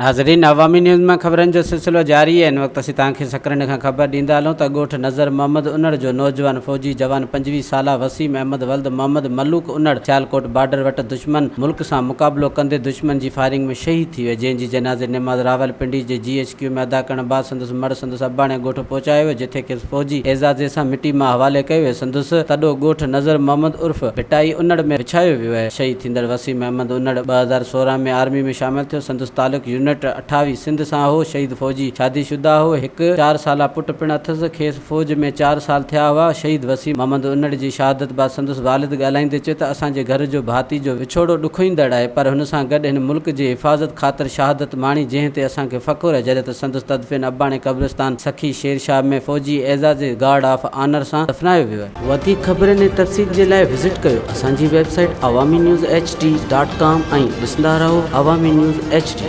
ناظرين عوامي نيوز مان خبرن جو سلسلو جاري آهي هن وقت اسين توهان کي سڪرنڊ کان خبر ڏيندا هلون ته ڳوٺ نظر محمد انڙ جو نوجوان فوجي جوان 25 سالا وسيم احمد ولد محمد ملوڪ انڙ سيالڪوٽ بارڊر وٽ دشمن ملڪ سان مقابلو ڪندي دشمن جي فائرنگ ۾ شهيد ٿي ويو جنهن جي جنازي نماز راولپنڊي جي جي ايڇ ڪيو ۾ ادا ڪرڻ بعد سندس مڙهه سندس اباڻي ڳوٺ پهچايو ويو جتي کيس فوجي اعزازي سان مٽي ماء حوالي ڪيو ويو سندس تڏو ڳوٺ نظر محمد عرف ڀٽائي انڙ ۾ وڇايو ويو آهي. شهيد ٿيندڙ وسيم احمد انڙ 2016 ۾ آرمي ۾ شامل ٿيو. سندس تعلق يونٽ 28 سنڌ سان هو. شهيد فوجي شادي شده هو. هڪ چار سالا پٽ پڻ اٿس. کيس فوج ۾ چار سال ٿيا هئا. شهيد وسيم محمد انڙ جي شهادت بعد سندس والد ڳالهائيندي چيو ته اسان جي گهر جو ڀاتي جو وڇوڙو ڏکوئيندڙ آهي پر هن سان گڏ هن ملڪ جي حفاظت خاطر شهادت ماڻي جنهن تي اسان کي فخر آهي جڏهن ته سندس تدفين اباڻي قبرستان سخي شير شاهه ۾ فوجي اعزازي گارڊ آف آنر سان دفنايو ويو آهي. وڌيڪ خبرن ۽ تفصيل جي لاء وزٽ ڪيو اسان جي website Awami news H D dot com ۽ ڏسندا رهو عوامي نيوز ايڇ ڊي.